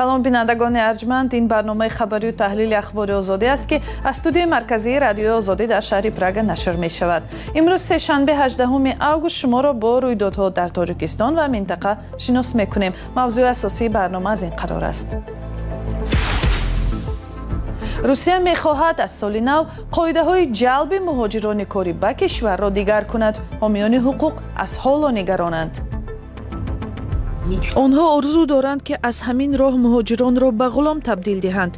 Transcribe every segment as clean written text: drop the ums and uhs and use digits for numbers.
Салом, бинандагони арҷманд. Ин барномаи хабарию таҳлили Ахбори Озодӣ аст, ки аз студияи марказии Радиои Озодӣ дар шаҳри Прага нашр мешавад. Имрӯз сешанбе, 18 август, шуморо бо рӯйдодҳо дар Тоҷикистон ва минтақа шинос мекунем. Мавзӯи асосии барнома аз ин қарор аст: Русия мехоҳад аз соли нав қоидаҳои ҷалби муҳоҷирони корӣ ба кишварро дигар кунад. Ҳомиёни ҳуқуқ аз ҳоло нигаронанд. Онҳо орзу доранд, ки аз ҳамин роҳ муҳоҷиронро ба ғулом табдил диҳанд.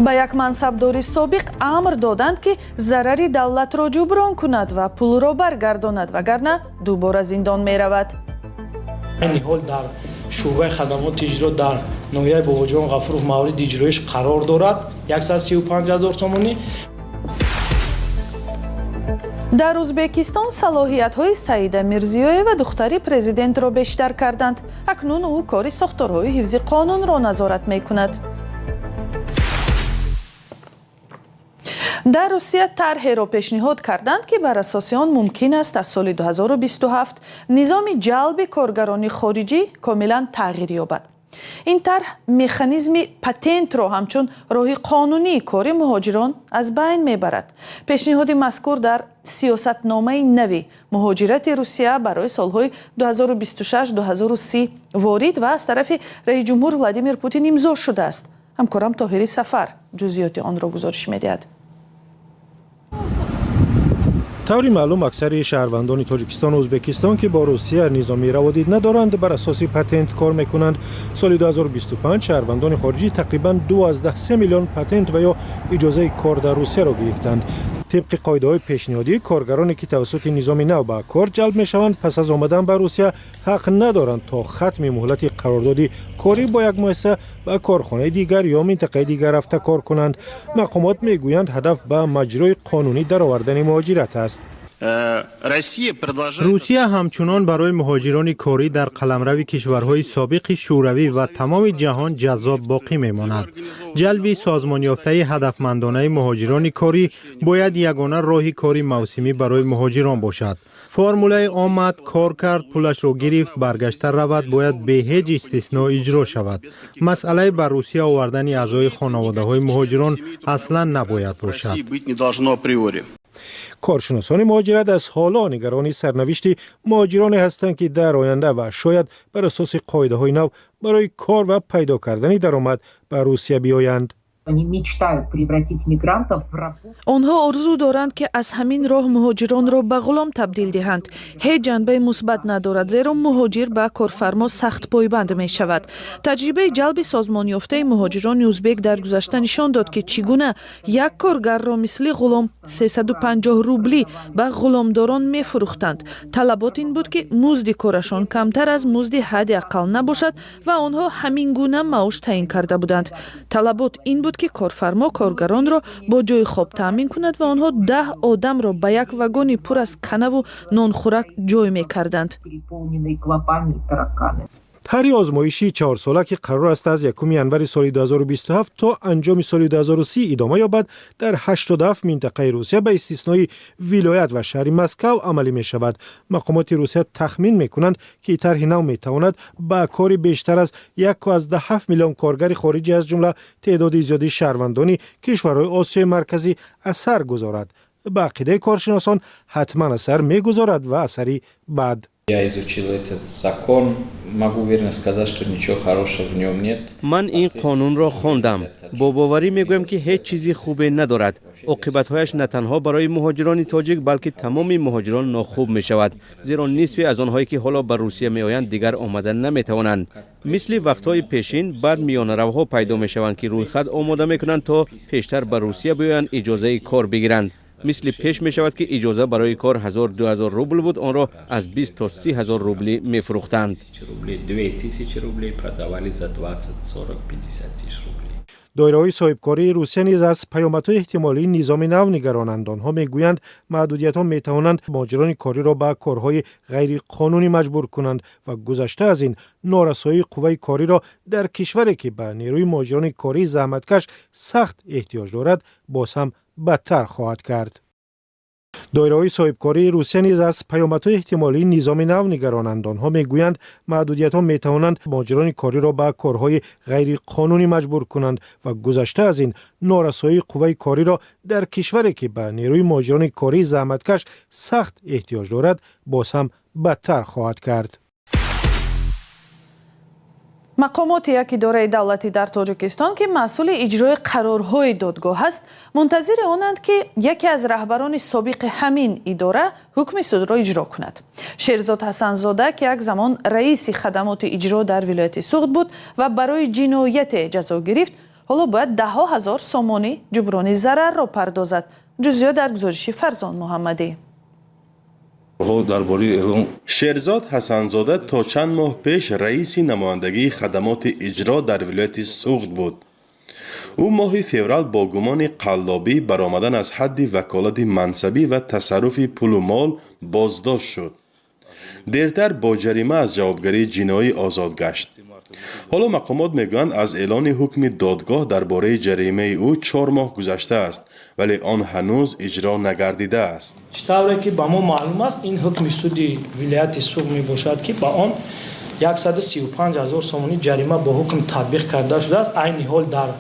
Ба як мансабдори собиқ амр доданд, ки зарари давлатро ҷуброн кунад ва пулро баргардонад, вагарна дубора зиндон меравад. Айни ҳол дар шӯъбаи хадамоти иҷро дар ноҳияи Бобоҷон Ғафуров мавриди иҷроиш қарор дорад 135 ҳазор сомонӣ. Дар Ӯзбекистон салоҳиятҳои Саида Мирзиёева, духтари президентро, бештар карданд. Акнун ӯ кори сохторҳои ҳифзи қонунро назорат мекунад. Дар Русия тарҳеро пешниҳод карданд, ки бар асоси он мумкин аст аз соли 2027 низоми ҷалби коргарони хориҷӣ комилан тағйир ёбад. Ин тарҳ механизми патентро ҳамчун роҳи қонунии кори муҳоҷирон аз байн мебарад. Пешниҳоди мазкур дар сиёсатномаи нави муҳоҷирати Русия барои солҳои 2026-2030 ворид ва аз тарафи раисҷумҳур Владимир Путин имзо шудааст. Ҳамкорам Тоҳири Сафар ҷузъиёти онро гузориш медиҳад. Таври маълум, аксари шаҳрвандони Тоҷикистону Ӯзбекистон, ки бо Русия низоми раводид надоранд, бар асоси патент кор мекунанд. Соли 2025 шаҳрвандони хориҷӣ тақрибан 2,3 миллион патент ва ё иҷозаи кор дар Русияро гирифтанд. Тибқи қоидаҳои пешниҳодӣ, коргароне, ки тавассути низоми нав ба кор ҷалб мешаванд, пас аз омадан ба Русия ҳақ надоранд то хатми муҳлати қарордоди корӣ бо як муассиса ба корхонаи дигар ё минтақаи дигар рафта кор кунанд. Мақомот мегӯянд, ҳадаф ба маҷрои қонунӣ даровардани муҳоҷират аст. Русия ҳамчунон барои муҳоҷирони корӣ дар қаламрави кишварҳои собиқи Шӯравӣ ва тамоми ҷаҳон ҷаззоб боқӣ мемонад. Ҷалби созмонёфтаи ҳадафмандонаи муҳоҷирони корӣ бояд ягона роҳи кори мавсимӣ барои муҳоҷирон бошад. Формулаи «омад, кор кард, пулашро гирифт, баргашта равад» бояд бе ҳеҷ истисно иҷро шавад. Масъалаи ба Русия овардани аъзои хонаводаҳои муҳоҷирон аслан набояд бошад. Коршиносони муҳоҷират аз ҳоло нигарони сарнавишти муҳоҷироне ҳастанд, ки дар оянда ва шояд бар асоси қоидаҳои нав барои кор ва пайдо кардани даромад ба Русия биёянд. Они мечтают превратить мигрантов в рабов. Онҳо орзу доранд, ки аз ҳамин роҳ муҳоҷиронро ба ғулом табдил диҳанд. Ҳеҷ ҷанбаи мусбат надорад, зеро муҳоҷир ба корфармо сахт пойбанд мешавад. Таҷрибаи ҷалби созмонёфтаи муҳоҷирони узбек дар гузашта нишон дод, ки чӣ гуна як коргарро мисли ғулом 350 рублӣ ба ғуломдорон мефурӯхтанд. Талабот ин буд, ки музди корашон камтар аз музди ҳадди ақал набошад ва онҳо ҳамин гуна маош таъин карда буданд. Талабот ин буд, ки корфармо коргаронро бо ҷои хоб таъмин кунад ва онҳо 10 одамро ба як вагони пур аз канаву нонхӯрак ҷой мекарданд. Переполненные клопами и тараканы. Тарҳи озмоишии чаҳорсола, ки қарор аст аз 1 январи соли 2027 то анҷоми соли 2030 идома ёбад, дар 87 минтақаи Русия ба истиснои вилоят ва шаҳри Москав амалӣ мешавад. Мақомоти Русия тахмин мекунанд, ки тарҳи нав метавонад ба кори бештар аз 1,7 миллион коргари хориҷӣ, аз ҷумла теъдоди зиёди шаҳрвандони кишварҳои Осиёи Марказӣ, асар гузорад. Ба ақидаи коршиносон, ҳатман асар мегузорад ва асари бад. Я изучил этот закон, могу уверенно сказать, что ничего хорошего в нем нет. Ман ин қонунро хондам, бо боварӣ мегӯям, ки ҳеҷ чизи хубе надорад. Оқибатҳояш на танҳо барои муҳоҷирони тоҷик, балки тамоми муҳоҷирон нохуб мешавад, зеро нисфи аз онҳое, ки ҳоло ба Русия меоянд, дигар омада наметавонанд. Мисли вақтҳои пешин, баъд миёнаравҳо пайдо мешаванд, ки рӯйхат омода мекунанд, то пештар ба Русия биёянд, иҷозаи кор бигиранд. Мисли пеш мешавад, ки иҷоза барои кор 1000-2000 рубл буд, онро аз 20 то 30 ҳазор рублӣ мефурӯхтанд. 2000 рублей продавали за 20, 40, 50 тысяч рублей. Доираҳои соҳибкории Русия низ аз паёмадҳои эҳтимолии низоми нав нигаронанд. Онҳо мегӯянд, маҳдудиятҳо метавонанд муҳоҷирони кориро ба корҳои ғайриқонунӣ маҷбур кунанд ва гузашта аз ин, норасоии қувваи кориро дар кишваре, ки ба нерӯи муҳоҷирони кории заҳматкаш сахт эҳтиёҷ дорад, боз ҳам бадтар хоҳад кард. Доираҳои соҳибкории Русия низ аз паёмадҳои эҳтимолии низоми нав нигаронанд. Онҳо мегӯянд, маҳдудиятҳо метавонанд муҳоҷирони кориро ба корҳои ғайриқонунӣ маҷбур кунанд ва гузашта аз ин, норасоии қувваи кориро дар кишваре, ки ба нерӯи муҳоҷирони кории заҳматкаш сахт эҳтиёҷ дорад, боз ҳам бадтар хоҳад кард. Мақомоти як идораи давлатӣ дар Тоҷикистон, ки масъули иҷрои қарорҳои додгоҳ аст, мунтазири онанд, ки яке аз раҳбарони собиқи ҳамин идора ҳукми судро иҷро кунад. Шерзод Ҳасанзода, ки як замон раиси хадамоти иҷро дар вилояти Суғд буд ва барои ҷинояте ҷазо гирифт, ҳоло бояд даҳҳо ҳазор сомонӣ ҷуброни зарарро пардозад. Ҷузъиёт дар гузориши Фарзон Муҳаммадӣ. Шерзод Ҳасанзода то чанд моҳ пеш раиси намояндагии хадамоти иҷро дар вилояти Суғд буд. Ӯ моҳи феврал бо гумони қаллобӣ, баромадан аз ҳадди ваколати мансабӣ ва тасарруфи пулу мол боздошт шуд. Дертар бо ҷарима аз ҷавобгарии ҷиноӣ озод гашт. Ҳоло мақомот мегӯянд, аз эълони ҳукми додгоҳ дар бораи ҷаримаи ӯ 4 моҳ гузаштааст, вале он ҳанӯз иҷро нагардидааст. Чӣ тавре ки ба мо маълум аст, ин ҳукми суди вилояти Суғд мебошад, ки ба он 135 ҳазор сомонӣ ҷарима бо ҳукм татбиқ карда шудааст. Айни ҳол дар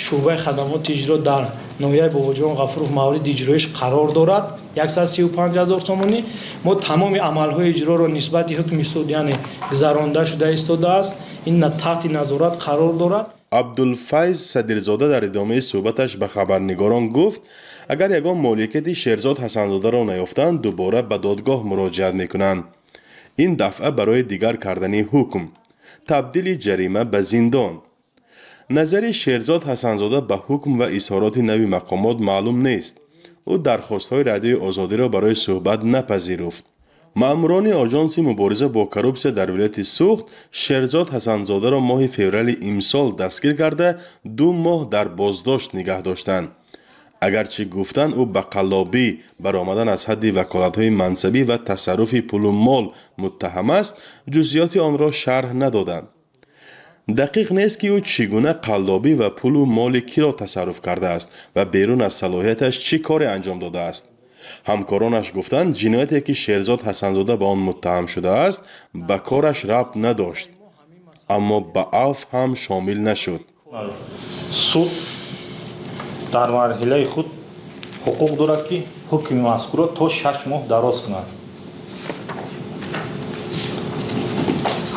шӯъбаи хадамоти иҷро дар ноҳияи Бобоҷон Ғафуров мавриди иҷроиш қарор дорад 135 ҳазор сомонӣ. Мо тамоми амалҳои иҷроро нисбати ҳукми суд, яъне, гузаронда шуда истодааст, ин таҳти назорат қарор дорад. Абдулфайз Садирзода дар идомаи суҳбаташ ба хабарнигорон гуфт, агар ягон моликияти Шерзод Ҳасанзодаро наёфтанд, дубора ба додгоҳ муроҷиат мекунанд. Ин дафъа барои дигар кардани ҳукм, табдили ҷарима ба зиндон. Назари Шерзод Ҳасанзода ба ҳукм ва изҳороти нави мақомот маълум нест. Ӯ дархостҳои Радиои Озодиро барои суҳбат напазируфт. Маъмурони Оҷонси мубориза бо коррупсия дар вилояти Суғд Шерзод Ҳасанзодаро моҳи феврали имсол дастгир карда, 2 моҳ дар боздошт нигаҳ доштанд. Агарчи гуфтанд, ӯ ба қаллобӣ, баромадан аз ҳадди ваколатҳои мансабӣ ва тасарруфи пулу мол муттаҳам аст, ҷузъиёти онро шарҳ надоданд. Дақиқ нест, ки ӯ чӣ гуна қаллобӣ ва пулу моли киро тасарруф кардааст ва берун аз салоҳияташ чӣ коре анҷом додааст. Ҳамкоронаш гуфтанд, ҷинояте, ки Шерзод Ҳасанзода ба он муттаҳам шудааст, ба кораш рабт надошт, аммо ба афв ҳам шомил нашуд. Суд дар марҳилаи худ ҳуқуқ дорад, ки ҳукми мазкурро то 6 моҳ дароз кунад.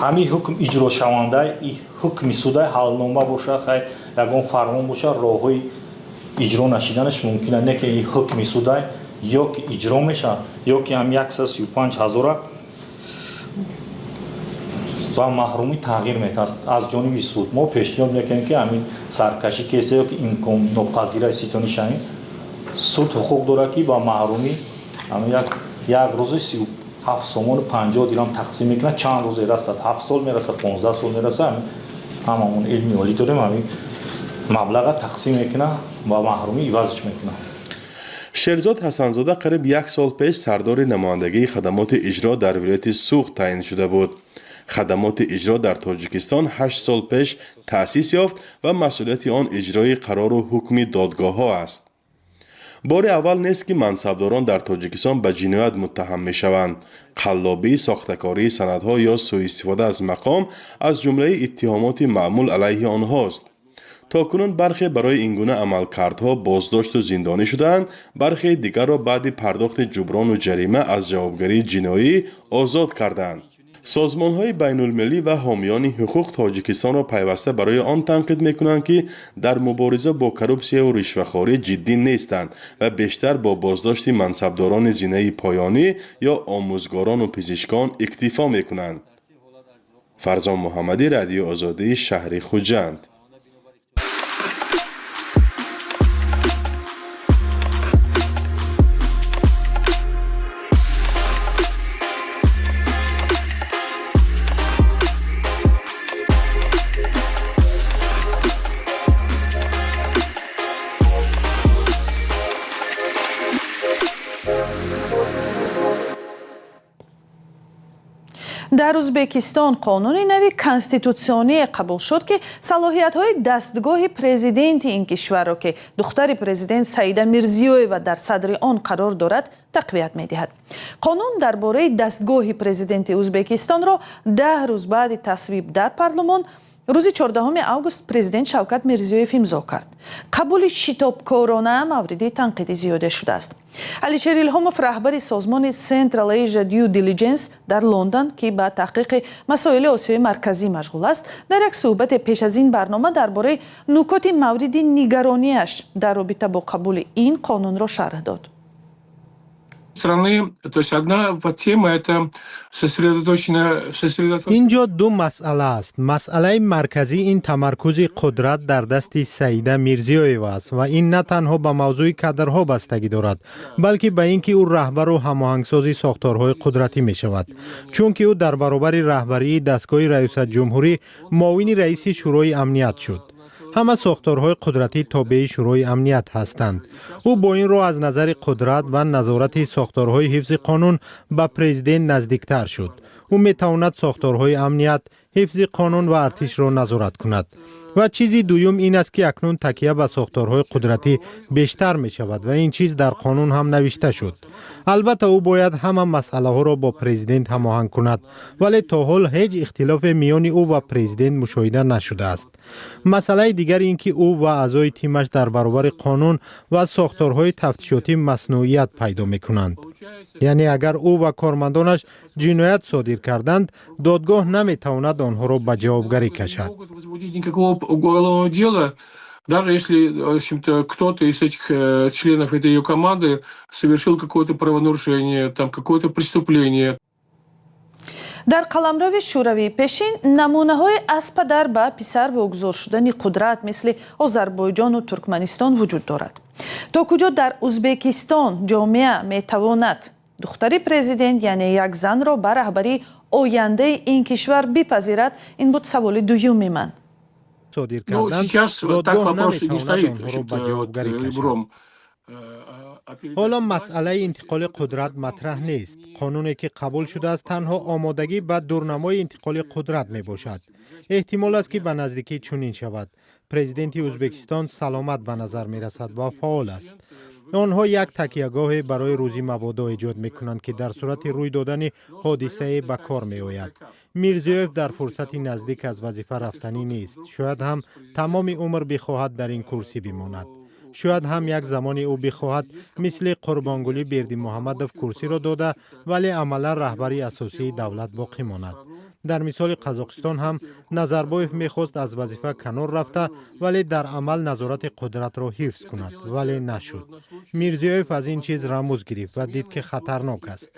Ҳамин ҳукм иҷрошаванда, ҳукми суда ҳалнома бошад, хай, ягон фармон бошад, роҳҳои иҷро нашиданаш мумкин аст. Не ки ҳукми суда ё ки иҷро мешавад, ё ки ҳам 135 ҳазора ба маҳрумӣ тағйир метавад аз ҷониби суд. Мо пешниҳод мекунем, ки ҳамин саркашӣ кесе ё ки имконнопазираи ситонӣ шавем, суд ҳуқуқ дорад, ки ба маҳрумӣ як рӯзи 37 сомону 50 дирам тақсим мекунад. Чанд рӯзе расад, 7 сол мерасад, 15 сол мерасад, ҳамамон илми олӣ дорем, ҳамин маблаға тақсим мекунад ва маҳрумӣ ивазш мекунад. Шерзод Ҳасанзода қариб як сол пеш сардори намояндагии хадамоти иҷро дар вилояти Суғд таъин шуда буд. Хадамоти иҷро дар Тоҷикистон 8 сол пеш таъсис ёфт ва масъулияти он иҷрои қарору ҳукми додгоҳҳо аст. Бори аввал нест, ки мансабдорон дар Тоҷикистон ба ҷиноят муттаҳам мешаванд. Қаллобӣ, сохтакории санадҳо ё сӯистифода аз мақом аз ҷумлаи иттиҳомоти маъмул алайҳи онҳост. То кунун бархе барои ин гуна амалкардҳо боздошту зиндонӣ шудаанд, бархеи дигарро баъди пардохти ҷуброну ҷарима аз ҷавобгарии ҷиноӣ озод карданд. Созмонҳои байнулмилалӣ ва ҳомиёни ҳуқуқ Тоҷикистонро пайваста барои он танқид мекунанд, ки дар мубориза бо коррупсияву ришвахорӣ ҷиддӣ нестанд ва бештар бо боздошти мансабдорони зинаи поёнӣ ё омӯзгорону пизишкон иктифо мекунанд. Фарзон Муҳаммадӣ, Радиои Озодӣ, шаҳри Хуҷанд. Дар Ӯзбекистон қонуни нави конститутсионие қабул шуд, ки салоҳиятҳои дастгоҳи президенти ин кишварро, ки духтари президент Саида Мирзиёева дар садри он қарор дорад, тақвият медиҳад. Қонун дар бораи дастгоҳи президенти Ӯзбекистонро 10 рӯз баъди тасвиб дар парлумон рӯзи 14 август президент Шавкат Мирзиёев имзо кард. Қабули шитобкорона мавриди танқиди зиёде шудааст. Алишер Илҳомов, раҳбари созмони Central Asia Due Diligence дар Лондон, ки ба таҳқиқи масоили Осиёи Марказӣ машғул аст, дар як суҳбате пеш аз ин барнома дар бораи нукоти мавриди нигаронияш дар робита бо қабули ин қонунро шарҳ дод. Страны, то есть одна тема это сосредоточена. Инҷо ду масъала аст. Масъалаи марказӣ ин тамаркузи қудрат дар дасти Саида Мирзиёева аст ва ин на танҳо ба мавзӯи кадрҳо бастагӣ дорад, балки ба ин ки ӯ раҳбару ҳамоҳангсози сохторҳои қудратӣ мешавад, чунки ӯ дар баробари раҳбарии дастгоҳи раёсатҷумҳурӣ муовини раиси Шӯрои амният шуд. Ҳама сохторҳои қудратӣ тобеи Шӯрои амният ҳастанд. Ӯ бо ин роҳ аз назари қудрат ва назорати сохторҳои ҳифзи қонун ба президент наздиктар шуд. Ӯ метавонад сохторҳои амният, ҳифзи қонун ва артишро назорат кунад. Ва чизи дуюм ин аст, ки акнун такя ба сохторҳои қудратӣ бештар мешавад ва ин чиз дар қонун ҳам навишта шуд. Албатта, ӯ бояд ҳама масъалаҳоро бо президент ҳамоҳанг кунад, вале то ҳол ҳеҷ ихтилофе миёни ӯ ва президент мушоҳида нашудааст. Масъалаи дигар ин ки ӯ ва аъзои тимаш дар баробари қонун ва сохторҳои тафтишотӣ масуният пайдо мекунанд, яъне агар ӯ ва кормандонаш ҷиноят содир карданд, додгоҳ наметавонад онҳоро ба ҷавобгарӣ кашад. Уголовного дела, даже если, в общем-то, кто-то из этих членов этой ее команды совершил какое-то правонарушение, там, какое-то преступление. Дар қаламрави Шӯравии пешин намунаҳои аз падар ба писар вогузор шудани қудрат, мисли Озарбойҷону Туркманистон, вуҷуд дорад. То куҷо дар Узбекистон ҷомеа метавонад духтари президент, яъне як занро, ба раҳбарии ояндаи ин кишвар бипазирад? Ин буд саволи дуюми ман. Содир карданд, додгоҳ наметавонад онҳоро ба ҷавобгарӣ кашад. Ҳоло масъалаи интиқоли қудрат матраҳ нест. Қонуне ки қабул шудааст, танҳо омодагӣ ба дурнамои интиқоли қудрат мебошад. Эҳтимол аст, ки ба наздикӣ чунин шавад. Президенти Ӯзбекистон саломат ба назар мерасад ва фаъол аст. Онҳо як такягоҳе барои рӯзи мабодо эҷод мекунанд, ки дар сурати рӯй додани ҳодисае ба кор меояд. Мирзиёев дар фурсати наздик аз вазифа рафтанӣ нест. Шояд ҳам тамоми умр бихоҳад дар ин курсӣ бимонад. Шояд ҳам як замоне ӯ бихоҳад мисли Қурбонгулӣ Бердимуҳаммадов курсиро дода, вале амалан раҳбари асосии давлат боқӣ монад. Дар мисоли Қазоқистон ҳам Назарбоев мехост аз вазифа канор рафта, вале дар амал назорати қудратро ҳифз кунад, вале нашуд. Мирзиёев аз ин чиз рамӯз гирифт ва дид, ки хатарнок аст.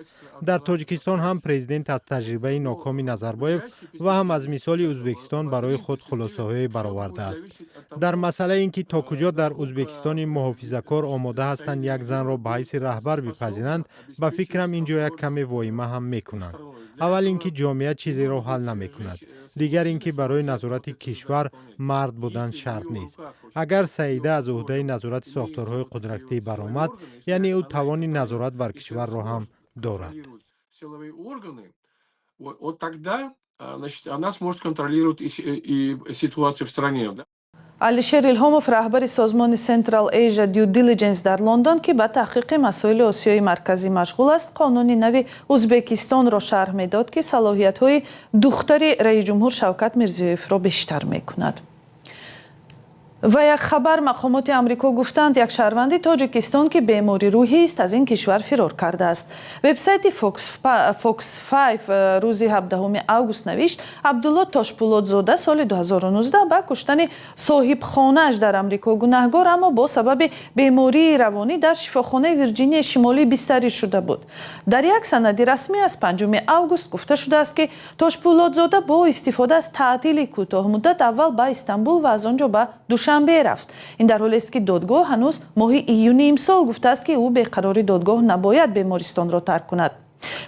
Дар Тоҷикистон ҳам президент аз таҷрибаи нокоми Назарбоев ва ҳам аз мисоли Ӯзбекистон барои худ хулосаҳое баровардааст. Дар масъалаи ин ки то куҷо дар Ӯзбекистони муҳофизакор омода ҳастанд як занро ба ҳайси раҳбар бипазиранд, ба фикрам, ин ҷо як каме воима ҳам мекунанд. Аввал ин ки ҷомеа чизеро ҳал намекунад, дигар ин ки барои назорати кишвар мард будан шарт нест. Агар Саида аз ӯҳдаи назорати сохторҳои қудратӣ баромад, яъне ӯ тавони назорат бар кишварро ҳам дорад. Вот тогда, значит, она сможет контролировать и ситуацию в стране. Да? Алишер Илҳомов, раҳбари созмони Central Asia Due Diligence дар Лондон, ки ба таҳқиқи масоили Осиёи Марказӣ машғул аст, қонуни нави Ӯзбекистонро шарҳ медод, ки салоҳиятҳои духтари раисҷумҳур Шавкат Мирзиёевро бештар мекунад. Ва як хабар: мақомоти Амрико гуфтанд, як шаҳрванди Тоҷикистон, ки бемори рӯҳист, аз ин кишвар фирор кардааст. Вебсайти Fox 5 рӯзи 17 август навишт, Абдулло Тошпулодзода соли 2019 ба куштани соҳибхонааш дар Амрико гунаҳгор, аммо бо сабаби бемории равонӣ дар шифохонаи Вирҷинияи Шимолӣ бистарӣ шуда буд. Дар як санади расмӣ аз 5 август гуфта шудааст, ки Тошпулодзода бо истифода аз таътили кӯтоҳмуддат аввал ба Истанбул ва аз он ҷо ба Душанбе рафт. Ин дар ҳолест, ки додгоҳ ҳанӯз моҳи июни имсол гуфтааст, ки ӯ беқарори додгоҳ набояд бемористонро тарк кунад.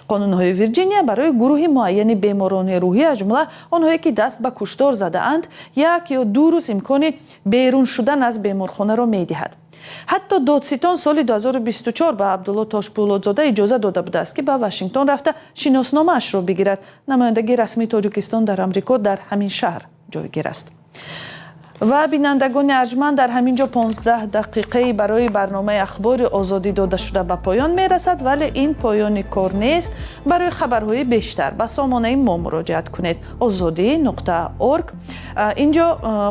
Қонунҳои Вирҷиния барои гурӯҳи муайяни беморони рӯҳӣ, аз ҷумла онҳое, ки даст ба куштор задаанд, 1 ё 2 рӯз имкони берун шудан аз беморхонаро медиҳад. Ҳатто додситон соли 2024 ба Абдулло Тошпулодзода иҷоза дода будааст, ки ба Вашингтон рафта, шиносномаашро бигирад. Намояндагии расмии Тоҷикистон дар Амрико дар ҳамин шаҳр ҷойгир аст. Ва бинандагони арҷманд, дар ҳамин ҷо 15 дақиқаи барои барномаи Ахбори Озодӣ додашуда ба поён мерасад, вале ин поёни кор нест. Барои хабарҳои бештар ба сомонаи мо муроҷиат кунед: озодӣ.org. Инҷо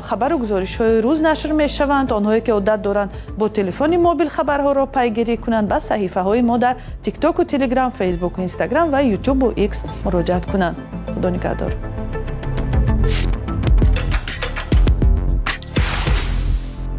хабару гузоришҳои рӯз нашр мешаванд. Онҳое ки одат доранд бо телефони мобил хабарҳоро пайгирӣ кунанд, ба саҳифаҳои мо дар Тиктоку Телеграм, Фейсбуку Инстаграм ва Ютубу Икс муроҷиат кунанд. Худо нигаҳдор.